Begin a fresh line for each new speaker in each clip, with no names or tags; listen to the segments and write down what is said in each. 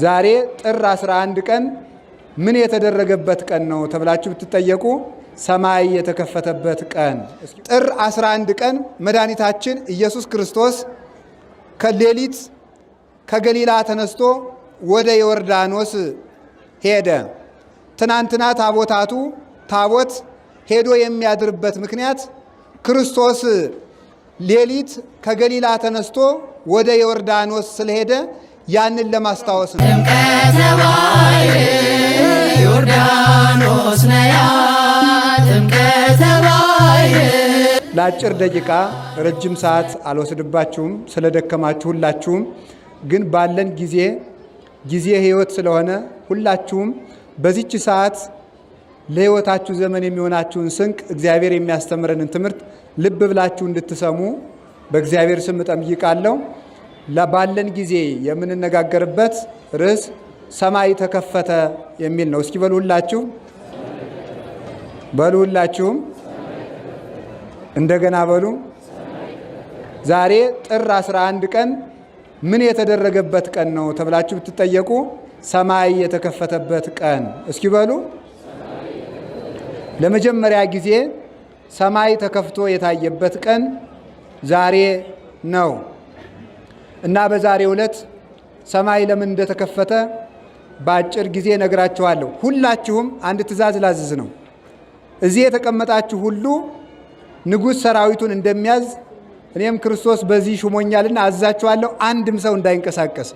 ዛሬ ጥር 11 ቀን ምን የተደረገበት ቀን ነው ተብላችሁ ብትጠየቁ ሰማይ የተከፈተበት ቀን። ጥር 11 ቀን መድኃኒታችን ኢየሱስ ክርስቶስ ከሌሊት ከገሊላ ተነስቶ ወደ ዮርዳኖስ ሄደ። ትናንትና ታቦታቱ ታቦት ሄዶ የሚያድርበት ምክንያት ክርስቶስ ሌሊት ከገሊላ ተነስቶ ወደ ዮርዳኖስ ስለሄደ ያንን ለማስታወስ ነው።
ጥምቀተ ባሕር ዮርዳኖስ ነያ ጥምቀተ ባሕር።
ለአጭር ደቂቃ፣ ረጅም ሰዓት አልወስድባችሁም ስለደከማችሁ ሁላችሁም። ግን ባለን ጊዜ፣ ጊዜ ሕይወት ስለሆነ፣ ሁላችሁም በዚች ሰዓት ለሕይወታችሁ ዘመን የሚሆናችሁን ስንቅ፣ እግዚአብሔር የሚያስተምረንን ትምህርት ልብ ብላችሁ እንድትሰሙ በእግዚአብሔር ስም እጠይቃለሁ። ባለን ጊዜ የምንነጋገርበት ርዕስ ሰማይ ተከፈተ የሚል ነው። እስኪ በሉ ሁላችሁ፣ በሉ ሁላችሁም፣ እንደገና በሉ። ዛሬ ጥር 11 ቀን ምን የተደረገበት ቀን ነው ተብላችሁ ብትጠየቁ ሰማይ የተከፈተበት ቀን። እስኪ በሉ። ለመጀመሪያ ጊዜ ሰማይ ተከፍቶ የታየበት ቀን ዛሬ ነው እና በዛሬው ዕለት ሰማይ ለምን እንደተከፈተ በአጭር ጊዜ ነግራችኋለሁ። ሁላችሁም አንድ ትእዛዝ ላዝዝ ነው። እዚህ የተቀመጣችሁ ሁሉ ንጉሥ ሰራዊቱን እንደሚያዝ እኔም ክርስቶስ በዚህ ሹሞኛልና አዛችኋለሁ። አንድም ሰው እንዳይንቀሳቀስ፣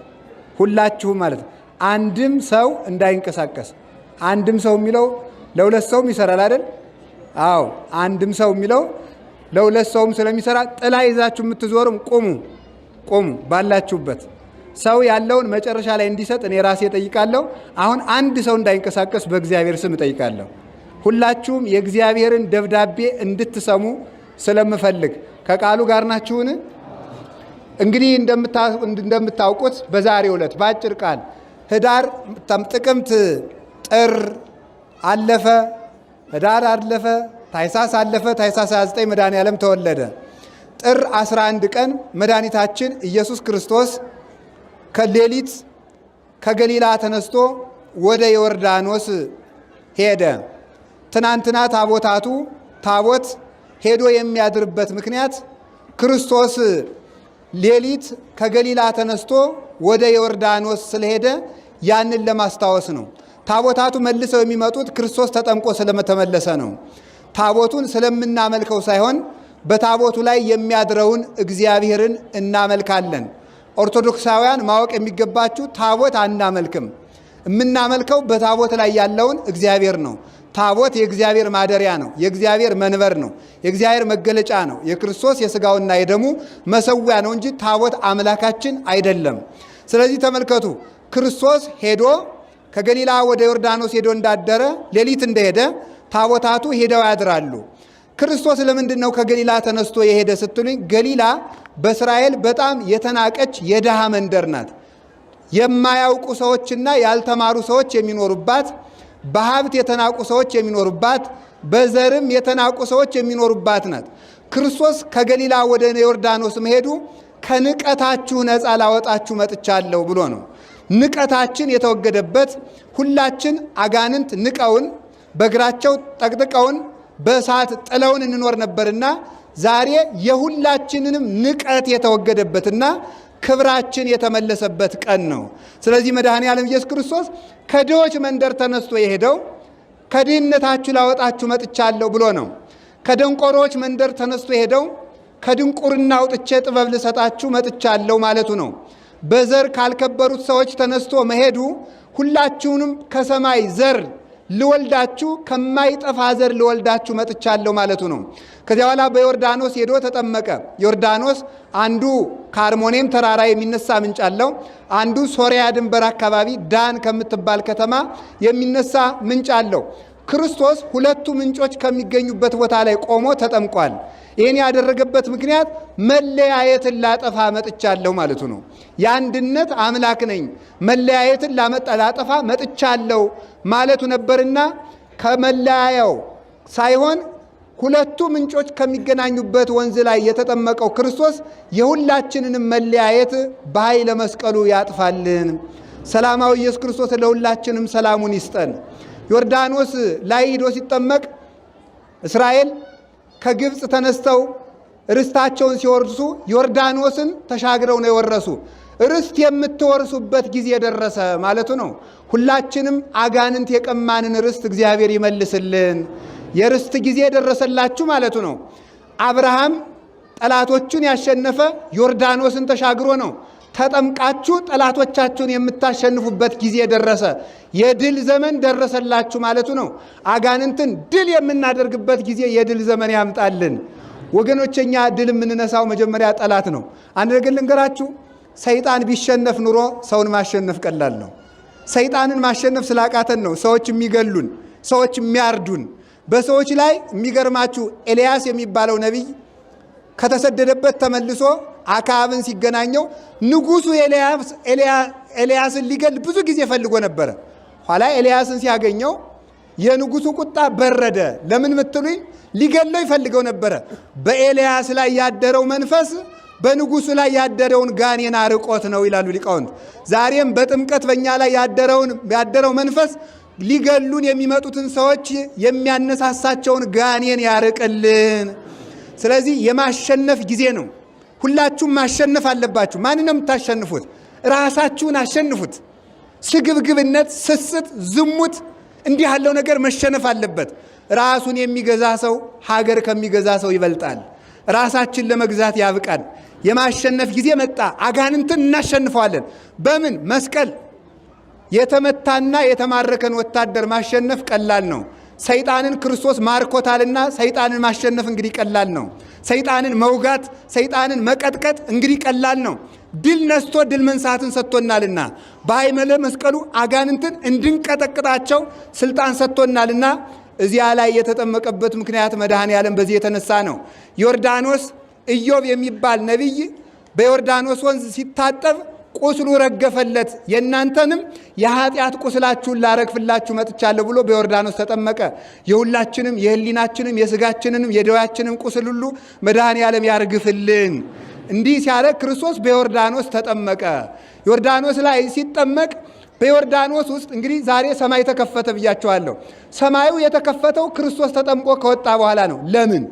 ሁላችሁም ማለት ነው። አንድም ሰው እንዳይንቀሳቀስ። አንድም ሰው የሚለው ለሁለት ሰውም ይሰራል አይደል? አዎ፣ አንድም ሰው የሚለው ለሁለት ሰውም ስለሚሰራ ጥላ ይዛችሁ የምትዞሩም ቁሙ፣ ቁሙ ባላችሁበት። ሰው ያለውን መጨረሻ ላይ እንዲሰጥ እኔ ራሴ እጠይቃለሁ። አሁን አንድ ሰው እንዳይንቀሳቀስ በእግዚአብሔር ስም እጠይቃለሁ። ሁላችሁም የእግዚአብሔርን ደብዳቤ እንድትሰሙ ስለምፈልግ ከቃሉ ጋር ናችሁን? እንግዲህ እንደምታውቁት በዛሬው ዕለት በአጭር ቃል ህዳር፣ ጥቅምት፣ ጥር አለፈ፣ ህዳር አለፈ፣ ታኅሳስ አለፈ። ታኅሳስ 29 መድኃኔዓለም ተወለደ። ጥር 11 ቀን መድኃኒታችን ኢየሱስ ክርስቶስ ከሌሊት ከገሊላ ተነስቶ ወደ ዮርዳኖስ ሄደ። ትናንትና ታቦታቱ ታቦት ሄዶ የሚያድርበት ምክንያት ክርስቶስ ሌሊት ከገሊላ ተነስቶ ወደ ዮርዳኖስ ስለሄደ ያንን ለማስታወስ ነው። ታቦታቱ መልሰው የሚመጡት ክርስቶስ ተጠምቆ ስለተመለሰ ነው። ታቦቱን ስለምናመልከው ሳይሆን በታቦቱ ላይ የሚያድረውን እግዚአብሔርን እናመልካለን። ኦርቶዶክሳውያን ማወቅ የሚገባችሁ ታቦት አናመልክም። የምናመልከው በታቦት ላይ ያለውን እግዚአብሔር ነው። ታቦት የእግዚአብሔር ማደሪያ ነው። የእግዚአብሔር መንበር ነው። የእግዚአብሔር መገለጫ ነው። የክርስቶስ የስጋውና የደሙ መሰዊያ ነው እንጂ ታቦት አምላካችን አይደለም። ስለዚህ ተመልከቱ፣ ክርስቶስ ሄዶ ከገሊላ ወደ ዮርዳኖስ ሄዶ እንዳደረ፣ ሌሊት እንደሄደ ታቦታቱ ሄደው ያድራሉ። ክርስቶስ ለምንድን ነው ከገሊላ ተነስቶ የሄደ ስትሉኝ፣ ገሊላ በእስራኤል በጣም የተናቀች የድሃ መንደር ናት። የማያውቁ ሰዎችና ያልተማሩ ሰዎች የሚኖሩባት፣ በሀብት የተናቁ ሰዎች የሚኖሩባት፣ በዘርም የተናቁ ሰዎች የሚኖሩባት ናት። ክርስቶስ ከገሊላ ወደ ዮርዳኖስ መሄዱ ከንቀታችሁ ነፃ ላወጣችሁ መጥቻለሁ ብሎ ነው። ንቀታችን የተወገደበት፣ ሁላችን አጋንንት ንቀውን፣ በእግራቸው ጠቅጥቀውን፣ በእሳት ጥለውን እንኖር ነበርና ዛሬ የሁላችንንም ንቀት የተወገደበትና ክብራችን የተመለሰበት ቀን ነው። ስለዚህ መድኃኔ ዓለም ኢየሱስ ክርስቶስ ከድሆች መንደር ተነስቶ የሄደው ከድህነታችሁ ላወጣችሁ መጥቻለሁ ብሎ ነው። ከደንቆሮዎች መንደር ተነስቶ የሄደው ከድንቁርና አውጥቼ ጥበብ ልሰጣችሁ መጥቻለሁ ማለቱ ነው። በዘር ካልከበሩት ሰዎች ተነስቶ መሄዱ ሁላችሁንም ከሰማይ ዘር ልወልዳችሁ፣ ከማይጠፋ ዘር ልወልዳችሁ መጥቻለሁ ማለቱ ነው። ከዚያ በኋላ በዮርዳኖስ ሄዶ ተጠመቀ። ዮርዳኖስ አንዱ ከአርሞኔም ተራራ የሚነሳ ምንጭ አለው። አንዱ ሶሪያ ድንበር አካባቢ ዳን ከምትባል ከተማ የሚነሳ ምንጭ አለው። ክርስቶስ ሁለቱ ምንጮች ከሚገኙበት ቦታ ላይ ቆሞ ተጠምቋል። ይህን ያደረገበት ምክንያት መለያየትን ላጠፋ መጥቻለሁ ማለቱ ነው። የአንድነት አምላክ ነኝ፣ መለያየትን ላጠፋ መጥቻለሁ ማለቱ ነበርና ከመለያየው ሳይሆን ሁለቱ ምንጮች ከሚገናኙበት ወንዝ ላይ የተጠመቀው ክርስቶስ የሁላችንንም መለያየት በኃይለ መስቀሉ ያጥፋልን። ሰላማዊ ኢየሱስ ክርስቶስ ለሁላችንም ሰላሙን ይስጠን። ዮርዳኖስ ላይ ሂዶ ሲጠመቅ እስራኤል ከግብፅ ተነስተው ርስታቸውን ሲወርሱ ዮርዳኖስን ተሻግረው ነው የወረሱ። ርስት የምትወርሱበት ጊዜ ደረሰ ማለቱ ነው። ሁላችንም አጋንንት የቀማንን ርስት እግዚአብሔር ይመልስልን። የርስት ጊዜ ደረሰላችሁ ማለቱ ነው። አብርሃም ጠላቶቹን ያሸነፈ ዮርዳኖስን ተሻግሮ ነው። ተጠምቃችሁ ጠላቶቻችሁን የምታሸንፉበት ጊዜ ደረሰ፣ የድል ዘመን ደረሰላችሁ ማለቱ ነው። አጋንንትን ድል የምናደርግበት ጊዜ የድል ዘመን ያምጣልን። ወገኖች፣ እኛ ድል የምንነሳው መጀመሪያ ጠላት ነው። አንድ ነገር ልንገራችሁ፣ ሰይጣን ቢሸነፍ ኑሮ ሰውን ማሸነፍ ቀላል ነው። ሰይጣንን ማሸነፍ ስላቃተን ነው ሰዎች የሚገሉን፣ ሰዎች የሚያርዱን። በሰዎች ላይ የሚገርማችሁ ኤልያስ የሚባለው ነቢይ ከተሰደደበት ተመልሶ አክዓብን ሲገናኘው ንጉሱ ኤልያስን ሊገል ብዙ ጊዜ ፈልጎ ነበረ። ኋላ ኤልያስን ሲያገኘው የንጉሱ ቁጣ በረደ። ለምን ምትሉኝ? ሊገለው ይፈልገው ነበረ። በኤልያስ ላይ ያደረው መንፈስ በንጉሱ ላይ ያደረውን ጋኔን አርቆት ነው ይላሉ ሊቃውንት። ዛሬም በጥምቀት በእኛ ላይ ያደረው መንፈስ ሊገሉን የሚመጡትን ሰዎች የሚያነሳሳቸውን ጋኔን ያርቅልን። ስለዚህ የማሸነፍ ጊዜ ነው። ሁላችሁም ማሸነፍ አለባችሁ። ማንን ነው የምታሸንፉት? ራሳችሁን አሸንፉት። ስግብግብነት፣ ስስት፣ ዝሙት እንዲህ ያለው ነገር መሸነፍ አለበት። ራሱን የሚገዛ ሰው ሀገር ከሚገዛ ሰው ይበልጣል። ራሳችን ለመግዛት ያብቃን። የማሸነፍ ጊዜ መጣ። አጋንንትን እናሸንፈዋለን። በምን መስቀል የተመታና የተማረከን ወታደር ማሸነፍ ቀላል ነው። ሰይጣንን ክርስቶስ ማርኮታልና ሰይጣንን ማሸነፍ እንግዲህ ቀላል ነው። ሰይጣንን መውጋት፣ ሰይጣንን መቀጥቀጥ እንግዲህ ቀላል ነው። ድል ነስቶ ድል መንሳትን ሰጥቶናልና በኃይለ መስቀሉ አጋንንትን እንድንቀጠቅጣቸው ስልጣን ሰጥቶናልና እዚያ ላይ የተጠመቀበት ምክንያት መድኃኔ ዓለም በዚህ የተነሳ ነው። ዮርዳኖስ ኢዮብ የሚባል ነቢይ በዮርዳኖስ ወንዝ ሲታጠብ ቁስሉ ረገፈለት፣ የእናንተንም የኃጢአት ቁስላችሁን ላረግፍላችሁ መጥቻለሁ ብሎ በዮርዳኖስ ተጠመቀ። የሁላችንም የሕሊናችንም የስጋችንንም የደዌያችንም ቁስል ሁሉ መድኃኔ ዓለም ያርግፍልን። እንዲህ ሲያደርግ ክርስቶስ በዮርዳኖስ ተጠመቀ። ዮርዳኖስ ላይ ሲጠመቅ በዮርዳኖስ ውስጥ እንግዲህ ዛሬ ሰማይ ተከፈተ ብያቸዋለሁ። ሰማዩ የተከፈተው ክርስቶስ ተጠምቆ ከወጣ በኋላ ነው። ለምን?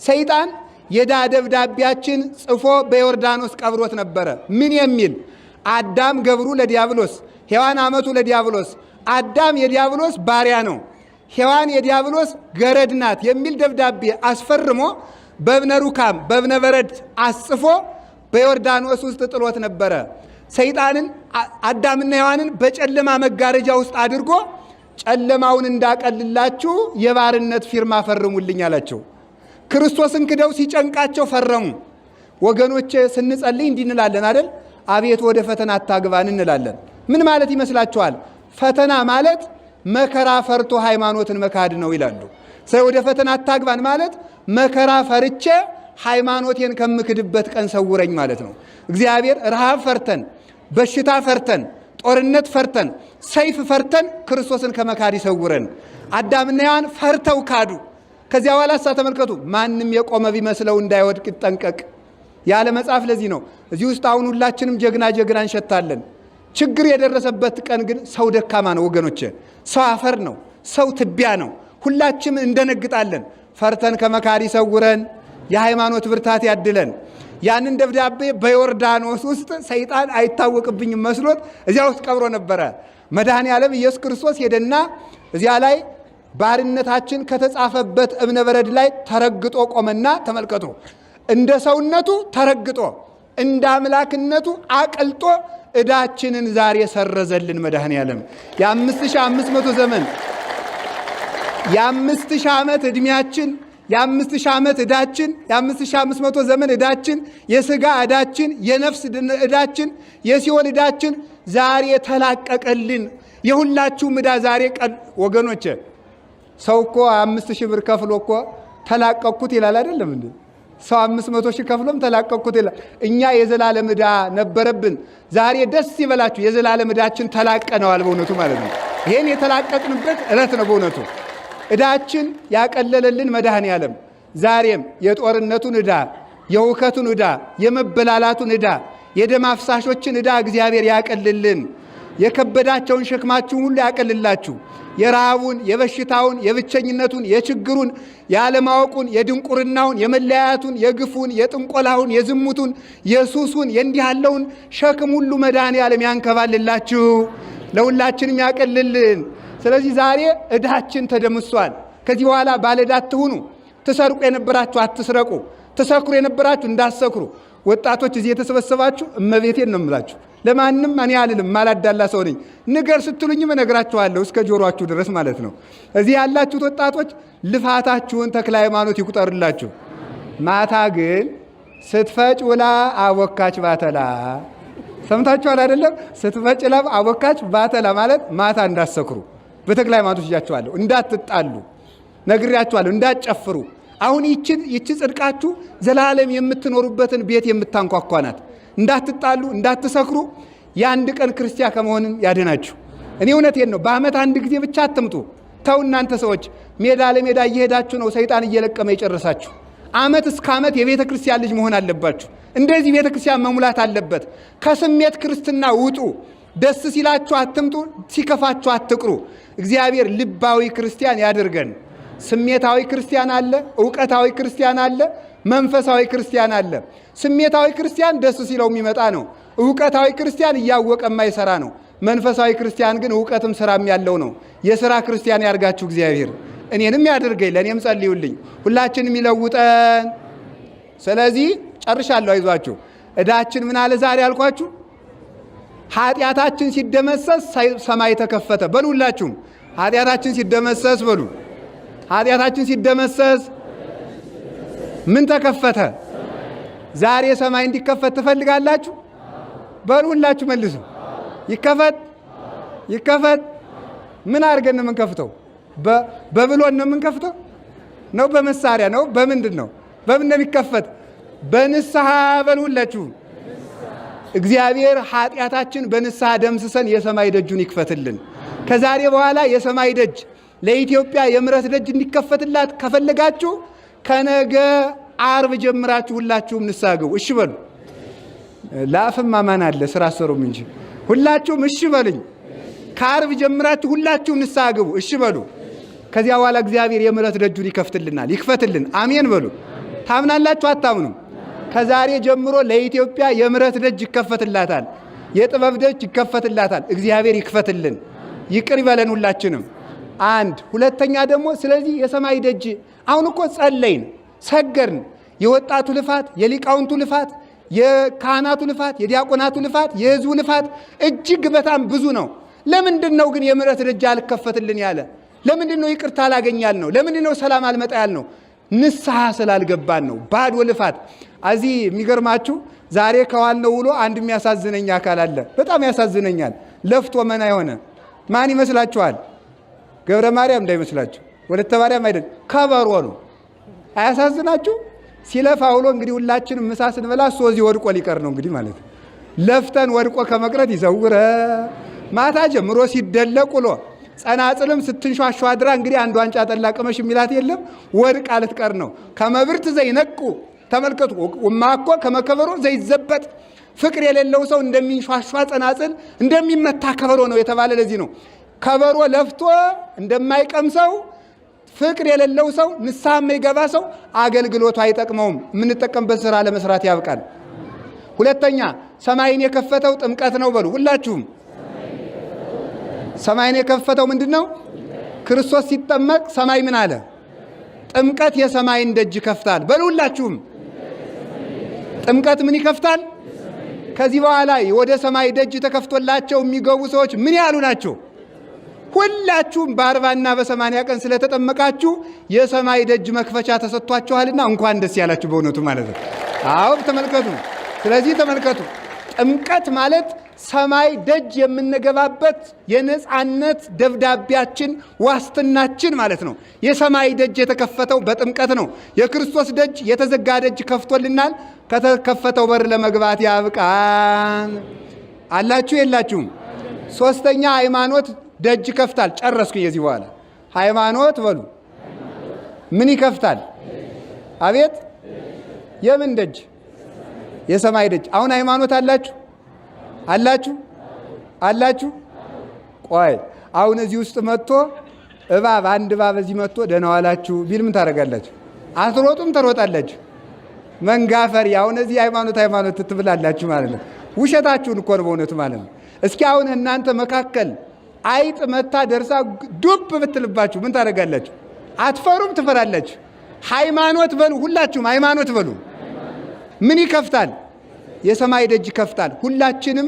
ሰይጣን የዕዳ ደብዳቤያችን ጽፎ በዮርዳኖስ ቀብሮት ነበረ። ምን የሚል? አዳም ገብሩ ለዲያብሎስ፣ ሔዋን አመቱ ለዲያብሎስ። አዳም የዲያብሎስ ባሪያ ነው፣ ሔዋን የዲያብሎስ ገረድ ናት የሚል ደብዳቤ አስፈርሞ በእብነ ሩካም በእብነ በረድ አስጽፎ በዮርዳኖስ ውስጥ ጥሎት ነበረ። ሰይጣንን አዳምና ሔዋንን በጨለማ መጋረጃ ውስጥ አድርጎ ጨለማውን እንዳቀልላችሁ የባርነት ፊርማ ፈርሙልኝ አላቸው። ክርስቶስን ክደው ሲጨንቃቸው ፈረሙ። ወገኖቼ ስንጸልይ እንዲህ እንላለን አይደል? አቤቱ ወደ ፈተና አታግባን እንላለን። ምን ማለት ይመስላችኋል? ፈተና ማለት መከራ ፈርቶ ሃይማኖትን መካድ ነው ይላሉ። ሰው ወደ ፈተና አታግባን ማለት መከራ ፈርቼ ሃይማኖቴን ከምክድበት ቀን ሰውረኝ ማለት ነው። እግዚአብሔር ረሃብ ፈርተን፣ በሽታ ፈርተን፣ ጦርነት ፈርተን፣ ሰይፍ ፈርተን ክርስቶስን ከመካድ ይሰውረን። አዳምና ሔዋን ፈርተው ካዱ። ከዚያ በኋላ እሳ ተመልከቱ፣ ማንም የቆመ ቢመስለው እንዳይወድቅ ይጠንቀቅ ያለ መጽሐፍ ለዚህ ነው። እዚህ ውስጥ አሁን ሁላችንም ጀግና ጀግና እንሸታለን። ችግር የደረሰበት ቀን ግን ሰው ደካማ ነው ወገኖቼ፣ ሰው አፈር ነው፣ ሰው ትቢያ ነው። ሁላችንም እንደነግጣለን። ፈርተን ከመካድ ይሰውረን፣ የሃይማኖት ብርታት ያድለን። ያንን ደብዳቤ በዮርዳኖስ ውስጥ ሰይጣን አይታወቅብኝም መስሎት እዚያ ውስጥ ቀብሮ ነበረ። መድኃኔ ዓለም ኢየሱስ ክርስቶስ ሄደና እዚያ ላይ ባርነታችን ከተጻፈበት እብነ በረድ ላይ ተረግጦ ቆመና፣ ተመልከቱ፣ እንደ ሰውነቱ ተረግጦ እንደ አምላክነቱ አቅልጦ ዕዳችንን ዛሬ ሰረዘልን። መድኃኔ ዓለም የ5500 ዘመን የ5000 ዓመት ዕድሜያችን የ5000 ዓመት ዕዳችን የ5500 ዘመን ዕዳችን የሥጋ ዕዳችን የነፍስ ዕዳችን የሲኦል ዕዳችን ዛሬ ተላቀቀልን። የሁላችሁም ዕዳ ዛሬ ወገኖቼ፣ ሰው እኮ 5000 ብር ከፍሎ እኮ ተላቀቅኩት ይላል አይደለም እንዴ? ሰው 500,000 ከፍሎም ተላቀቅኩት ይላል። እኛ የዘላለም ዕዳ ነበረብን። ዛሬ ደስ ይበላችሁ፣ የዘላለም ዕዳችን ተላቀነዋል በእውነቱ ማለት ነው። ይሄን የተላቀቅንበት ዕለት ነው በእውነቱ። ዕዳችን ያቀለለልን መድኃኔ ዓለም ዛሬም የጦርነቱን ዕዳ፣ የሁከቱን ዕዳ፣ የመበላላቱን ዕዳ፣ የደም አፍሳሾችን ዕዳ እግዚአብሔር ያቀልልን። የከበዳቸውን ሸክማችሁን ሁሉ ያቀልላችሁ። የረሃቡን፣ የበሽታውን፣ የብቸኝነቱን፣ የችግሩን፣ የአለማወቁን፣ የድንቁርናውን፣ የመለያየቱን፣ የግፉን፣ የጥንቆላውን፣ የዝሙቱን፣ የሱሱን፣ የእንዲህ ያለውን ሸክም ሁሉ መድኃኔዓለም ያንከባልላችሁ፣ ለሁላችንም ያቀልልን። ስለዚህ ዛሬ ዕዳችን ተደምሷል። ከዚህ በኋላ ባለዕዳ አትሁኑ። ትሰርቁ የነበራችሁ አትስረቁ። ትሰክሩ የነበራችሁ እንዳትሰክሩ። ወጣቶች እዚህ የተሰበሰባችሁ እመቤቴን ነው የምላችሁ። ለማንም እኔ አልልም፣ ማላዳላ ሰው ነኝ። ንገር ስትሉኝም እነግራችኋለሁ እስከ ጆሮአችሁ ድረስ ማለት ነው። እዚህ ያላችሁት ወጣቶች ልፋታችሁን ተክለ ሃይማኖት ይቁጠርላችሁ። ማታ ግን ስትፈጭ ውላ አቦካች ባተላ። ሰምታችኋል አይደለም? ስትፈጭ ውላ አቦካች ባተላ ማለት ማታ እንዳትሰክሩ በተክለ ሃይማኖት ይዣችኋለሁ፣ እንዳትጣሉ ነግሬያችኋለሁ፣ እንዳትጨፍሩ። አሁን ይቺ ጽድቃችሁ ዘላለም የምትኖሩበትን ቤት የምታንኳኳ ናት። እንዳትጣሉ፣ እንዳትሰክሩ የአንድ ቀን ክርስቲያን ከመሆንም ያድናችሁ። እኔ እውነቴን ነው። በዓመት አንድ ጊዜ ብቻ አትምጡ። ተው እናንተ ሰዎች፣ ሜዳ ለሜዳ እየሄዳችሁ ነው ሰይጣን እየለቀመ የጨረሳችሁ። ዓመት እስከ ዓመት የቤተ ክርስቲያን ልጅ መሆን አለባችሁ። እንደዚህ ቤተ ክርስቲያን መሙላት አለበት። ከስሜት ክርስትና ውጡ። ደስ ሲላችሁ አትምጡ፣ ሲከፋችሁ አትቅሩ። እግዚአብሔር ልባዊ ክርስቲያን ያድርገን። ስሜታዊ ክርስቲያን አለ፣ እውቀታዊ ክርስቲያን አለ፣ መንፈሳዊ ክርስቲያን አለ። ስሜታዊ ክርስቲያን ደስ ሲለው የሚመጣ ነው። እውቀታዊ ክርስቲያን እያወቀ የማይሰራ ነው። መንፈሳዊ ክርስቲያን ግን እውቀትም ስራም ያለው ነው። የስራ ክርስቲያን ያርጋችሁ እግዚአብሔር። እኔንም ያድርገኝ፣ ለእኔም ጸልዩልኝ፣ ሁላችንም ይለውጠን። ስለዚህ ጨርሻለሁ፣ አይዟችሁ። ዕዳችን ምን አለ ዛሬ አልኳችሁ? ኃጢአታችን ሲደመሰስ ሰማይ ተከፈተ። በሉ ሁላችሁም ኃጢአታችን ሲደመሰስ በሉ፣ ኃጢአታችን ሲደመሰስ ምን ተከፈተ? ዛሬ ሰማይ እንዲከፈት ትፈልጋላችሁ? በሉ ሁላችሁ መልሱ። ይከፈት ይከፈት። ምን አድርገን ነው የምንከፍተው? በብሎን ነው የምንከፍተው? ነው በመሳሪያ ነው? በምንድን ነው? በምን ነው የሚከፈት? በንስሐ። በሉ ሁላችሁ። እግዚአብሔር ኃጢአታችን በንስሐ ደምስሰን የሰማይ ደጁን ይክፈትልን። ከዛሬ በኋላ የሰማይ ደጅ ለኢትዮጵያ የምሕረት ደጅ እንዲከፈትላት ከፈለጋችሁ ከነገ ዓርብ ጀምራችሁ ሁላችሁም ንስሐ ግቡ። እሺ በሉ። ለአፍም ማማን አለ ስራ አሰሩም እንጂ ሁላችሁም እሺ በሉኝ። ከዓርብ ጀምራችሁ ሁላችሁም ንስሐ ግቡ። እሺ በሉ። ከዚያ በኋላ እግዚአብሔር የምሕረት ደጁን ይከፍትልናል። ይክፈትልን። አሜን በሉ። ታምናላችሁ አታምኑም? ከዛሬ ጀምሮ ለኢትዮጵያ የምሕረት ደጅ ይከፈትላታል። የጥበብ ደጅ ይከፈትላታል። እግዚአብሔር ይክፈትልን፣ ይቅር ይበለን ሁላችንም። አንድ ሁለተኛ ደግሞ ስለዚህ የሰማይ ደጅ አሁን እኮ ጸለይን፣ ሰገርን። የወጣቱ ልፋት፣ የሊቃውንቱ ልፋት፣ የካህናቱ ልፋት፣ የዲያቆናቱ ልፋት፣ የሕዝቡ ልፋት እጅግ በጣም ብዙ ነው። ለምንድን ነው ግን የምሕረት ደጅ አልከፈትልን ያለ? ለምንድን ነው ይቅርታ አላገኛል ነው? ለምንድን ነው ሰላም አልመጣ ያል ነው? ንስሐ ስላልገባን ነው። ባዶ ልፋት። እዚህ የሚገርማችሁ ዛሬ ከዋልነው ውሎ አንድ የሚያሳዝነኝ አካል አለ። በጣም ያሳዝነኛል። ለፍቶ መና የሆነ ማን ይመስላችኋል? ገብረ ማርያም እንዳይመስላችሁ፣ ወለተ ማርያም አይደል፣ ከበሮ ነው። አያሳዝናችሁ? ሲለፋ ውሎ እንግዲህ ሁላችንም ምሳ ስንበላ እሱ እዚህ ወድቆ ሊቀር ነው እንግዲህ ማለት ነው። ለፍተን ወድቆ ከመቅረት ይሰውረ። ማታ ጀምሮ ሲደለቅ ውሎ ጸናጽልም ስትንሿሿ አድራ እንግዲህ አንድ ዋንጫ ጠላ ቅመሽ የሚላት የለም ወድቃ ልትቀር ነው። ከመብርት ዘይነቁ ተመልከቱ። ማኮ ከመከበሮ ዘይዘበጥ ፍቅር የሌለው ሰው እንደሚንሿሿ ጸናጽል እንደሚመታ ከበሮ ነው የተባለ ለዚህ ነው። ከበሮ ለፍቶ እንደማይቀምሰው ፍቅር የሌለው ሰው ንስሐ የማይገባ ሰው አገልግሎቱ አይጠቅመውም። የምንጠቀምበት ስራ ለመስራት ያብቃል። ሁለተኛ ሰማይን የከፈተው ጥምቀት ነው በሉ ሁላችሁም። ሰማይን የከፈተው ምንድን ነው? ክርስቶስ ሲጠመቅ ሰማይ ምን አለ? ጥምቀት የሰማይን ደጅ ይከፍታል በሉ ሁላችሁም። ጥምቀት ምን ይከፍታል? ከዚህ በኋላ ወደ ሰማይ ደጅ ተከፍቶላቸው የሚገቡ ሰዎች ምን ያሉ ናቸው? ሁላችሁም በ40ና በ80 ቀን ስለተጠመቃችሁ የሰማይ ደጅ መክፈቻ ተሰጥቷችኋልና እንኳን ደስ ያላችሁ። በእውነቱ ማለት ነው። አዎ ተመልከቱ። ስለዚህ ተመልከቱ፣ ጥምቀት ማለት ሰማይ ደጅ የምንገባበት የነፃነት ደብዳቤያችን ዋስትናችን ማለት ነው። የሰማይ ደጅ የተከፈተው በጥምቀት ነው። የክርስቶስ ደጅ የተዘጋ ደጅ ከፍቶልናል። ከተከፈተው በር ለመግባት ያብቃን። አላችሁ የላችሁም? ሶስተኛ ሃይማኖት ደጅ ይከፍታል። ጨረስኩኝ። የዚህ በኋላ ሃይማኖት በሉ ምን ይከፍታል? አቤት የምን ደጅ? የሰማይ ደጅ። አሁን ሃይማኖት አላችሁ አላችሁ አላችሁ? ቆይ አሁን እዚህ ውስጥ መጥቶ እባብ፣ አንድ እባብ እዚህ መጥቶ ደህና ዋላችሁ ቢል ምን ታደርጋላችሁ? አትሮጡም? ትሮጣላችሁ። መንጋፈሪ አሁን እዚህ ሃይማኖት ሃይማኖት ትብላላችሁ ማለት ነው። ውሸታችሁን እኮ ነው በእውነቱ ማለት ነው። እስኪ አሁን እናንተ መካከል አይጥ መታ ደርሳ ዱብ ብትልባችሁ ምን ታደርጋላችሁ? አትፈሩም? ትፈራላችሁ። ሃይማኖት በሉ፣ ሁላችሁም ሃይማኖት በሉ። ምን ይከፍታል? የሰማይ ደጅ ይከፍታል። ሁላችንም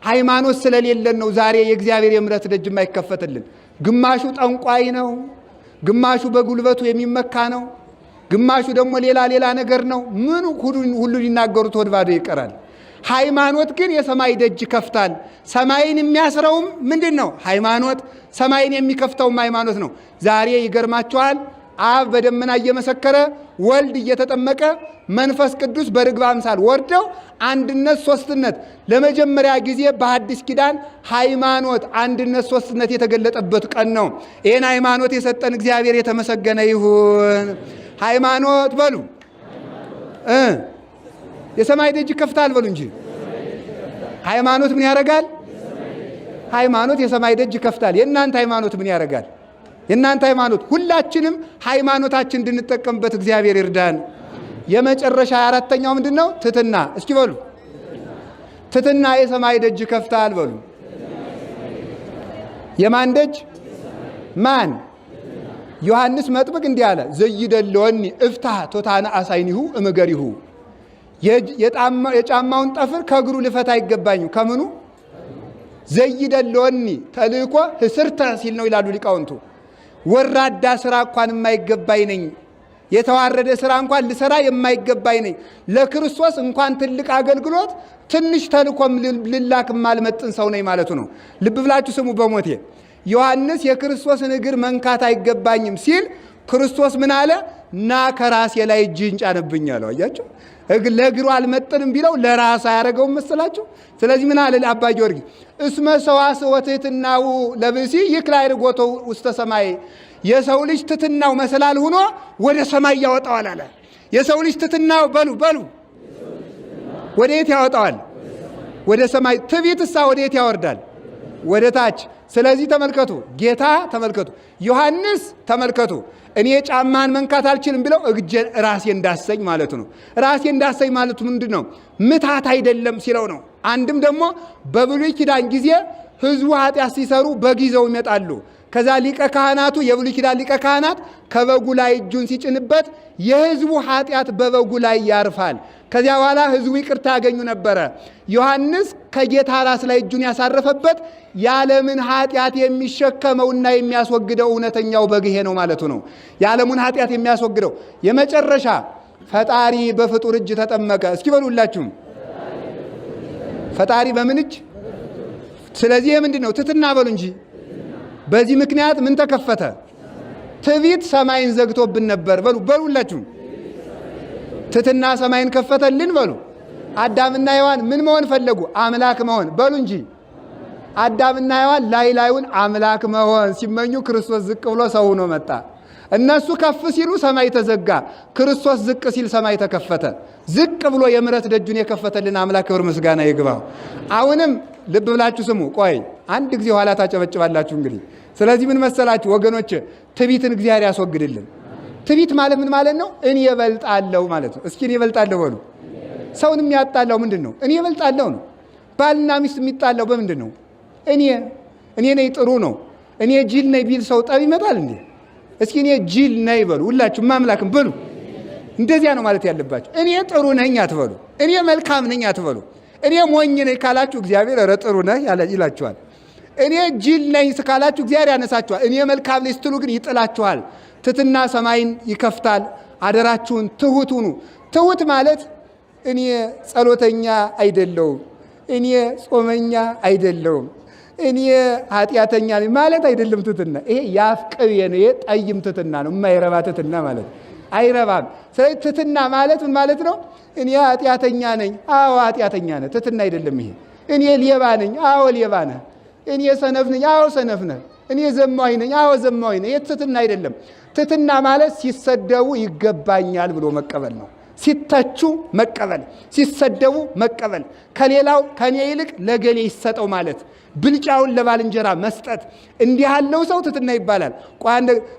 ሃይማኖት ስለሌለን ነው ዛሬ የእግዚአብሔር የምሕረት ደጅ የማይከፈትልን። ግማሹ ጠንቋይ ነው፣ ግማሹ በጉልበቱ የሚመካ ነው፣ ግማሹ ደግሞ ሌላ ሌላ ነገር ነው። ምኑ ሁሉ ሊናገሩት ሆድ ባዶ ይቀራል። ሃይማኖት ግን የሰማይ ደጅ ይከፍታል። ሰማይን የሚያስረውም ምንድን ነው? ሃይማኖት። ሰማይን የሚከፍተውም ሃይማኖት ነው። ዛሬ ይገርማችኋል። አብ በደመና እየመሰከረ፣ ወልድ እየተጠመቀ፣ መንፈስ ቅዱስ በርግብ አምሳል ወርደው አንድነት ሶስትነት ለመጀመሪያ ጊዜ በሐዲስ ኪዳን ሃይማኖት አንድነት ሶስትነት የተገለጠበት ቀን ነው። ይህን ሃይማኖት የሰጠን እግዚአብሔር የተመሰገነ ይሁን። ሃይማኖት በሉ እ የሰማይ ደጅ ይከፍታል በሉ እንጂ። ሃይማኖት ምን ያደርጋል? ሃይማኖት የሰማይ ደጅ ይከፍታል። የእናንተ ሃይማኖት ምን ያደርጋል? የእናንተ ሃይማኖት፣ ሁላችንም ሃይማኖታችን እንድንጠቀምበት እግዚአብሔር ይርዳን። የመጨረሻ አራተኛው ምንድን ነው? ትትና። እስኪ በሉ ትትና የሰማይ ደጅ ይከፍታል በሉ። የማን ደጅ? ማን? ዮሐንስ መጥምቅ እንዲህ አለ፣ ዘይደለወኒ እፍታህ ቶታነ አሳይኒሁ እምገሪሁ። የጫማውን ጠፍር ከእግሩ ልፈታ አይገባኝም። ከምኑ? ዘይደለወኒ ተልእኮ ህስርተ ሲል ነው ይላሉ ሊቃውንቱ። ወራዳ ስራ እንኳን የማይገባኝ ነኝ። የተዋረደ ስራ እንኳን ልሰራ የማይገባኝ ነኝ። ለክርስቶስ እንኳን ትልቅ አገልግሎት ትንሽ ተልእኮም ልላክ የማልመጥን ሰው ነኝ ማለቱ ነው። ልብ ብላችሁ ስሙ። በሞቴ ዮሐንስ የክርስቶስን እግር መንካት አይገባኝም ሲል ክርስቶስ ምን አለ? ና ከራሴ ላይ እጅህን ጫንብኝ አለው። አያችሁ፣ ለእግሩ አልመጥንም ቢለው ለራስ አያደረገውም መሰላችሁ? ስለዚህ ምን አለ አባ ጊዮርጊስ? እስመ ሰዋስወ ትሕትናሁ ለብእሲ ይክል አዕርጎቶ ውስተ ሰማይ። የሰው ልጅ ትሕትናው መሰላል ሆኖ ወደ ሰማይ ያወጣዋል አለ። የሰው ልጅ ትሕትናው በሉ በሉ ወደ የት ያወጣዋል? ወደ ሰማይ። ትዕቢትሳ ወደ የት ያወርዳል? ወደ ታች። ስለዚህ ተመልከቱ፣ ጌታ ተመልከቱ፣ ዮሐንስ ተመልከቱ። እኔ ጫማን መንካት አልችልም ብለው እግጄን ራሴ እንዳሰኝ ማለቱ ነው። ራሴ እንዳሰኝ ማለቱ ምንድን ነው? ምታት አይደለም ሲለው ነው። አንድም ደግሞ በብሉይ ኪዳን ጊዜ ሕዝቡ ኃጢአት ሲሰሩ በግ ይዘው ይመጣሉ። ከዛ ሊቀ ካህናቱ የብሉይ ኪዳን ሊቀ ካህናት ከበጉ ላይ እጁን ሲጭንበት የሕዝቡ ኃጢአት በበጉ ላይ ያርፋል። ከዚያ በኋላ ሕዝቡ ይቅርታ ያገኙ ነበረ። ዮሐንስ ከጌታ ራስ ላይ እጁን ያሳረፈበት የዓለምን ኃጢአት የሚሸከመውና የሚያስወግደው እውነተኛው በግ ይሄ ነው ማለቱ ነው። የዓለሙን ኃጢአት የሚያስወግደው። የመጨረሻ ፈጣሪ በፍጡር እጅ ተጠመቀ። እስኪ በሉላችሁም ፈጣሪ በምን እጅ? ስለዚህ የምንድን ነው? ትሕትና በሉ እንጂ። በዚህ ምክንያት ምን ተከፈተ? ትዕቢት ሰማይን ዘግቶብን ነበር። በሉ በሉላችሁም ትሕትና ሰማይን ከፈተልን በሉ። አዳምና ሔዋን ምን መሆን ፈለጉ? አምላክ መሆን በሉ እንጂ። አዳምና ሔዋን ላይ ላዩን አምላክ መሆን ሲመኙ ክርስቶስ ዝቅ ብሎ ሰው ሆኖ መጣ። እነሱ ከፍ ሲሉ ሰማይ ተዘጋ። ክርስቶስ ዝቅ ሲል ሰማይ ተከፈተ። ዝቅ ብሎ የምሕረት ደጁን የከፈተልን አምላክ ክብር ምስጋና ይግባው። አሁንም ልብ ብላችሁ ስሙ። ቆይ አንድ ጊዜ ኋላ ታጨበጭባላችሁ እንግዲህ። ስለዚህ ምን መሰላችሁ ወገኖች፣ ትዕቢትን እግዚአብሔር ያስወግድልን። ትዕቢት ማለት ምን ማለት ነው? እኔ እበልጣለሁ ማለት ነው። እስኪ እኔ እበልጣለሁ በሉ። ሰውን የሚያጣላው ምንድን ነው? እኔ እበልጣለሁ ነው። ባልና ሚስት የሚጣላው በምንድን ነው? እኔ እኔ ነኝ ጥሩ ነው፣ እኔ ጅል ነኝ ቢል ሰው ጠብ ይመጣል እንዴ? እስኪ እኔ ጅል ነኝ በሉ። ሁላችሁ ማምላክም በሉ። እንደዚያ ነው ማለት ያለባችሁ። እኔ ጥሩ ነኝ አትበሉ። እኔ መልካም ነኝ አትበሉ። እኔ ሞኝ ነኝ ካላችሁ እግዚአብሔር ኧረ ጥሩ ነህ ይላችኋል። እኔ ጅል ነኝ ካላችሁ እግዚአብሔር ያነሳችኋል። እኔ መልካም ነኝ ስትሉ ግን ይጥላችኋል። ትሕትና ሰማይን ይከፍታል። አደራችሁን ትሁት ሁኑ። ትሁት ማለት እኔ ጸሎተኛ አይደለሁም፣ እኔ ጾመኛ አይደለሁም፣ እኔ ኃጢአተኛ ነኝ ማለት አይደለም። ትሕትና ይሄ የአፍ ቅቤ ነው። ይሄ ጠይም ትሕትና ነው፣ የማይረባ ትሕትና ማለት አይረባም። ስለዚህ ትሕትና ማለት ምን ማለት ነው? እኔ ኃጢአተኛ ነኝ፣ አዎ ኃጢአተኛ ነህ። ትሕትና አይደለም ይሄ። እኔ ሌባ ነኝ፣ አዎ ሌባ ነህ። እኔ ሰነፍ ነኝ፣ አዎ ሰነፍ ነህ። እኔ ዘማዊ ነኝ፣ አዎ ዘማዊ ነህ። ይሄ ትሕትና አይደለም። ትሕትና ማለት ሲሰደቡ ይገባኛል ብሎ መቀበል ነው። ሲተቹ መቀበል፣ ሲሰደቡ መቀበል፣ ከሌላው ከኔ ይልቅ ለገሌ ይሰጠው ማለት፣ ብልጫውን ለባልንጀራ መስጠት፣ እንዲህ ያለው ሰው ትሕትና ይባላል።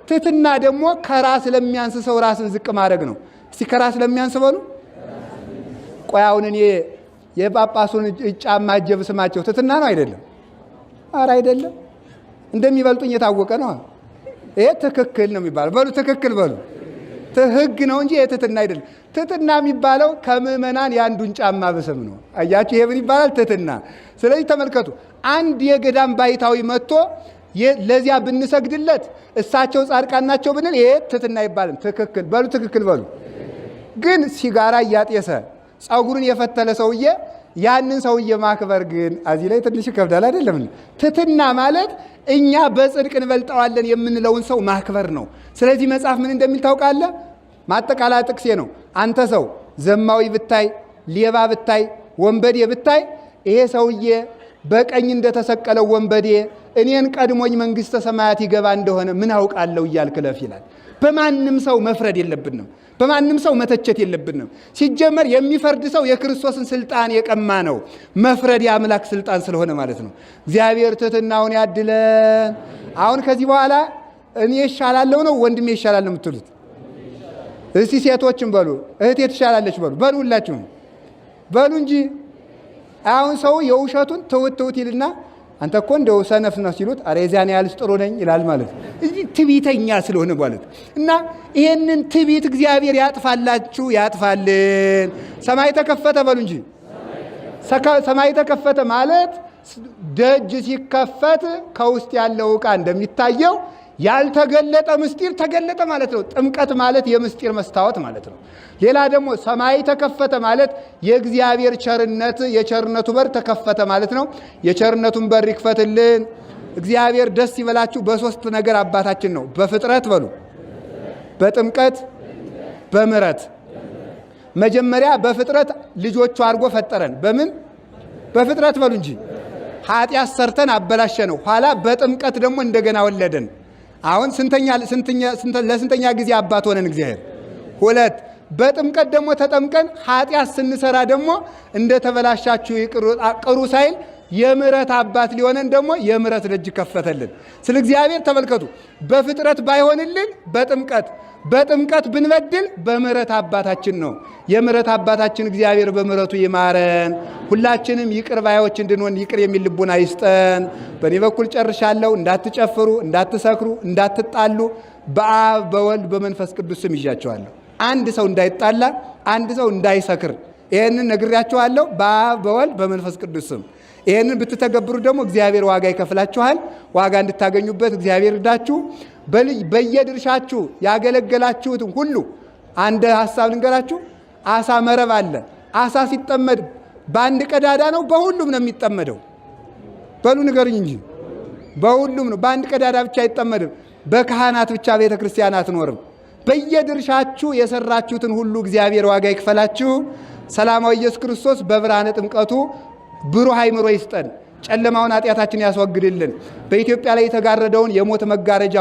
ትሕትና ደግሞ ከራስ ለሚያንስ ሰው ራስን ዝቅ ማድረግ ነው። እስቲ ከራስ ለሚያንስ በሉ። ቆይ አሁን እኔ የጳጳሱን ጫማ እጄ ብስማቸው ትሕትና ነው አይደለም? ኧረ አይደለም። እንደሚበልጡኝ የታወቀ ነው። ይሄ ትክክል ነው የሚባለው። በሉ ትክክል በሉ። ህግ ነው እንጂ የትሕትና አይደለም። ትሕትና የሚባለው ከምዕመናን የአንዱን ጫማ ብስም ነው። አያችሁ፣ ይሄ ምን ይባላል? ትሕትና። ስለዚህ ተመልከቱ፣ አንድ የገዳም ባይታዊ መጥቶ ለዚያ ብንሰግድለት እሳቸው ጻድቃን ናቸው ብንል ይሄ ትሕትና አይባልም። ትክክል በሉ፣ ትክክል በሉ። ግን ሲጋራ እያጤሰ ጸጉሩን የፈተለ ሰውዬ ያንን ሰውዬ ማክበር ግን እዚህ ላይ ትንሽ ይከብዳል። አይደለም? ትሕትና ማለት እኛ በጽድቅ እንበልጠዋለን የምንለውን ሰው ማክበር ነው። ስለዚህ መጽሐፍ ምን እንደሚል ታውቃለህ? ማጠቃለያ ጥቅሴ ነው። አንተ ሰው ዘማዊ ብታይ፣ ሌባ ብታይ፣ ወንበዴ ብታይ ይሄ ሰውዬ በቀኝ እንደተሰቀለው ወንበዴ እኔን ቀድሞኝ መንግሥተ ሰማያት ይገባ እንደሆነ ምን አውቃለሁ እያልክ እለፍ ይላል። በማንም ሰው መፍረድ የለብንም። በማንም ሰው መተቸት የለብንም። ሲጀመር የሚፈርድ ሰው የክርስቶስን ስልጣን የቀማ ነው። መፍረድ የአምላክ ስልጣን ስለሆነ ማለት ነው። እግዚአብሔር ትሕትናውን ያድለን። አሁን ከዚህ በኋላ እኔ ይሻላለሁ ነው ወንድሜ ይሻላል ነው የምትሉት? እስቲ ሴቶችም በሉ እህቴ ትሻላለች በሉ በሉ፣ ሁላችሁም በሉ እንጂ። አሁን ሰው የውሸቱን ትውት ትውት ይልና አንተ እኮ እንደው ሰነፍ ነው ሲሉት አረ የዚያን ያህልስ ጥሩ ነኝ ይላል ማለት ነው። እዚህ ትዕቢተኛ ስለሆነ ማለት እና ይሄንን ትዕቢት እግዚአብሔር ያጥፋላችሁ ያጥፋልን። ሰማይ ተከፈተ በሉ እንጂ። ሰማይ ተከፈተ ማለት ደጅ ሲከፈት ከውስጥ ያለው ዕቃ እንደሚታየው ያልተገለጠ ምስጢር ተገለጠ ማለት ነው። ጥምቀት ማለት የምስጢር መስታወት ማለት ነው። ሌላ ደግሞ ሰማይ ተከፈተ ማለት የእግዚአብሔር ቸርነት የቸርነቱ በር ተከፈተ ማለት ነው። የቸርነቱን በር ይክፈትልን እግዚአብሔር። ደስ ይበላችሁ። በሶስት ነገር አባታችን ነው። በፍጥረት በሉ፣ በጥምቀት፣ በምሕረት። መጀመሪያ በፍጥረት ልጆቹ አድርጎ ፈጠረን። በምን በፍጥረት በሉ እንጂ ኃጢአት ሰርተን አበላሸ ነው። ኋላ በጥምቀት ደግሞ እንደገና ወለደን። አሁን ለስንተኛ ጊዜ አባት ሆነን እግዚአብሔር? ሁለት። በጥምቀት ደግሞ ተጠምቀን ኃጢአት ስንሰራ ደግሞ እንደ ተበላሻችሁ ቅሩ ሳይል የምሕረት አባት ሊሆነን ደግሞ የምሕረት ደጅ ከፈተልን። ስለ እግዚአብሔር ተመልከቱ። በፍጥረት ባይሆንልን በጥምቀት በጥምቀት ብንበድል በምሕረት አባታችን ነው። የምሕረት አባታችን እግዚአብሔር በምሕረቱ ይማረን። ሁላችንም ይቅር ባዮች እንድንሆን ይቅር የሚል ልቡና ይስጠን። በእኔ በኩል ጨርሻለሁ። እንዳትጨፍሩ፣ እንዳትሰክሩ፣ እንዳትጣሉ በአብ በወልድ በመንፈስ ቅዱስ ስም ይዣቸዋለሁ። አንድ ሰው እንዳይጣላ፣ አንድ ሰው እንዳይሰክር ይህንን ነግሬያቸዋለሁ። በአብ በወልድ በመንፈስ ቅዱስ ስም ይህንን ብትተገብሩ ደግሞ እግዚአብሔር ዋጋ ይከፍላችኋል። ዋጋ እንድታገኙበት እግዚአብሔር እርዳችሁ። በየድርሻችሁ ያገለገላችሁትን ሁሉ አንድ ሀሳብ ልንገራችሁ። አሳ መረብ አለ። አሳ ሲጠመድ በአንድ ቀዳዳ ነው፣ በሁሉም ነው የሚጠመደው። በሉ ንገሩኝ እንጂ በሁሉም ነው። በአንድ ቀዳዳ ብቻ አይጠመድም። በካህናት ብቻ ቤተ ክርስቲያን አትኖርም። በየድርሻችሁ የሰራችሁትን ሁሉ እግዚአብሔር ዋጋ ይክፈላችሁ። ሰላማዊ ኢየሱስ ክርስቶስ በብርሃነ ጥምቀቱ ብሩህ አእምሮ ይስጠን። ጨለማውን ኃጢአታችን ያስወግድልን። በኢትዮጵያ ላይ የተጋረደውን የሞት መጋረጃ